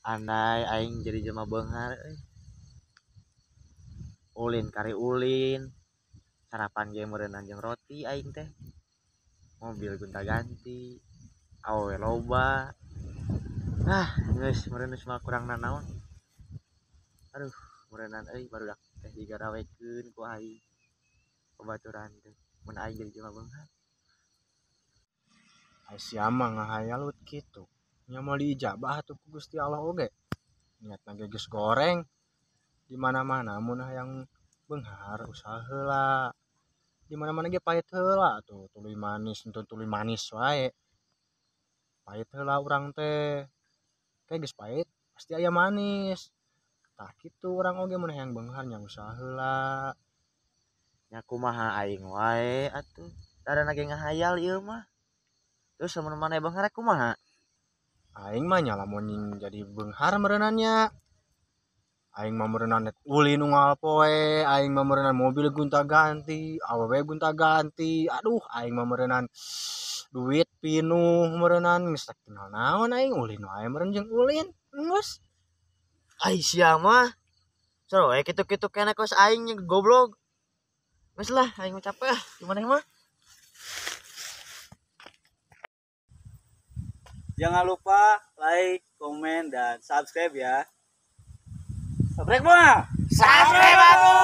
Andai aing jadi jelema beunghar euy. Ulin kari ulin. Sarapan ge meureunnan jeung roti aing teh. Mobil gonta-ganti, awewe loba. Ah, geus meureun geus mah kurang nanaon. Aduh, meureunnan euy barudak teh digarawekeun ku aing. Babaturan teh mun aing jadi jelema beunghar. Ai sia mah ngahayal kitu. Nya moal diijabah atuh ku Gusti Allah oge. Niatna ge geus goreng. Di mana-mana mun hayang beunghar usaha heula. Di mana-mana ge pahit heula atuh, tuluy manis henteu tuluy manis wae. Pahit heula urang teh. Ke geus pahit pasti aya manis. Tah kitu urang oge mun hayang beunghar nya usaha heula. Nya kumaha aing wae atuh. Tadana ge ngahayal ieu mah. Terus lamun maneh beunghar kumaha? Aing mah nya lamun jadi beunghar meureunnan nya. Aing mah meureunnan rek ulin unggal poe, aing mah meureunnan mobil gonta-ganti, awewe gonta-ganti. Aduh, aing mah meureunnan duit pinuh meureunnan geus rek tinggal naon aing ulin wae meureun jeung ulin. Geus. Ai sia mah. Soro we kitu-kitu keneh kos aing nya goblok. Geus lah aing mah capek ah, gimana mah? Jangan lupa like, komen, dan subscribe ya. Subscribe mah. Subscribe aku.